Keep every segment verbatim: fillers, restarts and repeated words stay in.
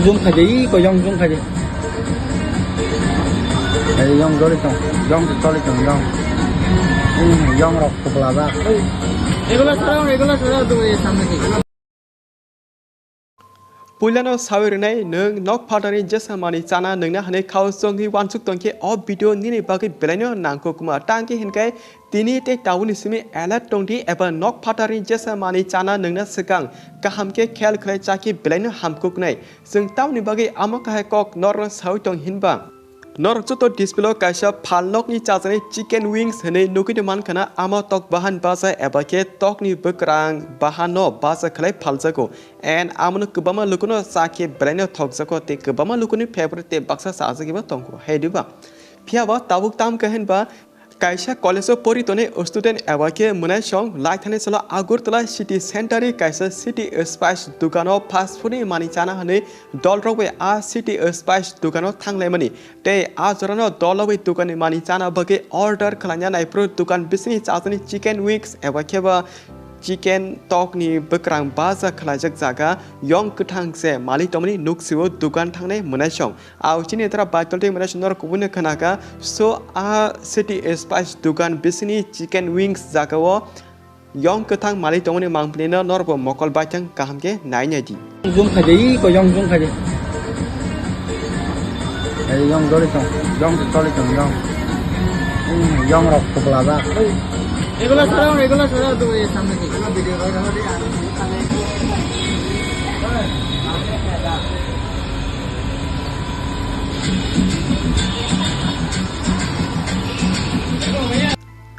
Zoom khaidi, ko yong zoom khaidi. Ei yong joli tong, yong joli tong, yong. Hmm, yong rok kupla ba. Egulo sara, egulo sara, tu ye samne ki. Puilano sawi rwnai, nwng nok phatarni jesa mani chana nungna hwnwi khao chongwi wansuk tongkhe o video nini bagwi belaino nangkukma. Tangkhe hinkhe tini tei tabukni simi alert tongdi eba nok phatarni jesa mani chana nungna swkang kaham khe khel khlai chakhe belaino hamkuknai. Chwng tamoni bagwi amo kahai kok norno sawi tong hinba? Norok joto display-o kaisa phalnokni chajaknai chicken wings hwnwi nugwi mankha na, amo tok bahan baja eba khe tokni bwkrang bahanno baja khlai phaljago. And amono kwbangma lukuno cha khe belaino thokjago tei kwbangma lukuni favorite tei baksa chajagwibo tongo. Hai diba? Phiyaba tabuk tamkha hinba kaisa college-o pori tonwi student eba khe mwnaisong lai thani salo Agartala city center-ni kaisa City Spice dukano fast food-ni mani chana hwnwi dolrok bai a City Spice dukano thanglaimani. Tei a jorano dolrok bai dukanni mani chana bagwi order khlaina naiphuru dukan bisingni chajaknai chicken wings eba khe ba chicken tokni bwkrang baja khlaijak jaga yong kwthang se malik tongmani nuksio dukan thangnai mwnaisong. Au chini tra baitol tei mwnaisong norok kubuni khwnakha. So a City Spice dukan bisingni chicken wings jagao yong kwthang malik tongmani mangpilino norokbo mokol baithang kaham khe nai nai di. Zoom khaidi, ko yong zoom khaidi. Ei yong joli tong, yong joli tong, yong. Hmm, yong rok kupla ba. Egulo sara, egulo sara, tu ye samne ki.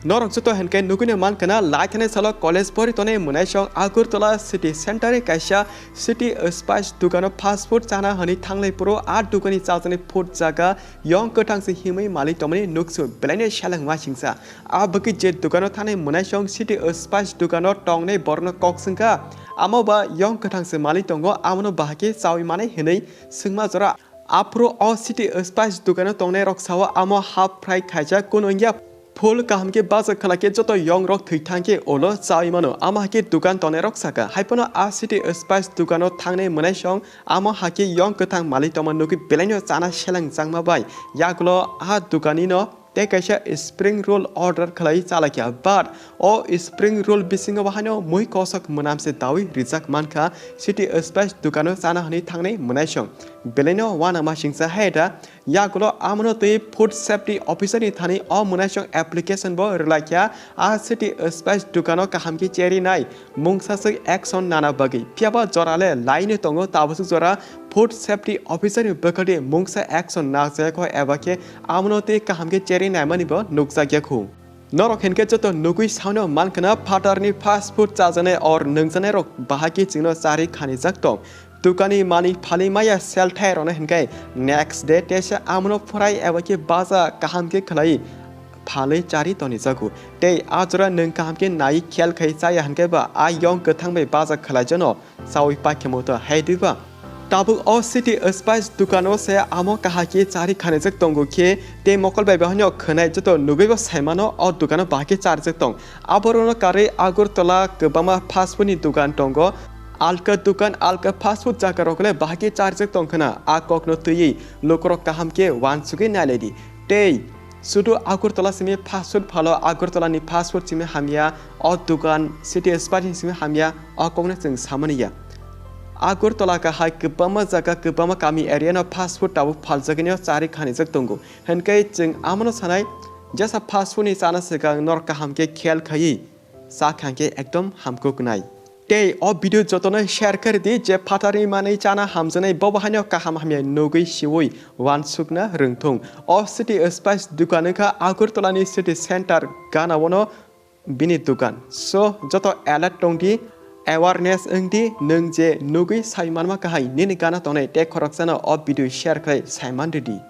Norok joto hinkhe nugwino mankha na, lai thani salo college pori tonwi mwnaisong Agartala city center-ni kaisa City Spice dukano fast food chana hwnwi thanglai phuru a dukanni chajaknai food jaga yong kwthang se himwi malik tongmani nuksu belaino seleng ma singsa. A bagwi je dukano thanai mwnaisong City Spice dukano tongnai borokno kok swngkha, amo ba yong kwthang se malik tongo, amono bahai khe chawi manai hwnwi swngma jora. Aphuru o City Spice dukano tongnairok sao amo half fry khaijak, kunu wngya full kaham khe bajak khlai khe joto yong rok thwi thang khe ulo chawi mano. Amo hai khe dukan tongnairok saka, hai phano a City Spice dukano thangnai mwnaisong amo hai khe yong kwthang malik tongma nugwi belaino chana seleng changma bai yagulo a dukanino tei kaisa spring roll order khlai chalakya, but o spring roll bisingo bahaino mui kosok mwnam se dawi rijak mankha City Spice dukano chana hwnwi thangnai mwnaisong. Belaino uanama singsa hai da, yagulo amono twi food safety officer ni thani o mwnaisong application bo rwlaikha, a City Spice dukano kaham khe cherinai mungsa swk action nana bagwi. Phiyaba jora le laino tongo, tabaswk jora food safety officer ni bwkhadi mungsa action najak eba khe amono twi kaham khe cherinai mani bo nukjakya khu. Norok hinkhe joto nugwi saino mankha na phatarni fast food chajaknai or nungjaknai rok bahai khe chwngno chari khanijak tong. Dukanni manwi phalwi maya sel thai rwna hinkhe next day teisa amono phwrai eba khe baja kaham khe khlai phalwi chari tonijago. Tei a jora nwng kaham khe nai khel khai chaya hinkhe ba a yong kwthang bai baja khlai jano chawi paikhe muto hai diba. Tabuk o City Spice dukano se amo kaham khe chari khanijak tongo khe tei mokol bai bahai no khwnai joto nugwi bo saimano o dukano bahai khe charijak tong. Aborokno karwi Agartala kwbangma fast food ni dukan tongo. Alka dukan, alka fast food jaga rok le bahai khe charijak tong khna. A kokno twiwi lukurok kaham khe uansugwi nailaidi. Tei sudu Agartala simi fast food phalo, Agartala ni fast food simi hamya, o dukan City Spice ni simi hamya, o kokno chwng samani ya. Agartala kahai kwbangma jaga, kwbangma kami area no fast food tabuk phaljagwi no chari khanijak tongo. Hinkhe chwng amono sanai, jesa fast food ni chana swkang norok kaham khe khel khaiwi cha kha hinkhe ekdom hamkuk nai. Tei o video jotono share khe rwdi, je phatarni manwi chana hamjaknai bo bahaino kaham hamya nugwi siwi uansukna rwngthung. O City Spice dukan wngkha Agartala ni city center gana ono bini dukan. So, joto alert tongdi, awareness wngdi, nwng je nugwi sai manma kahai nini gana tongnai tei khoroksano o video share khlai sai man rwdi.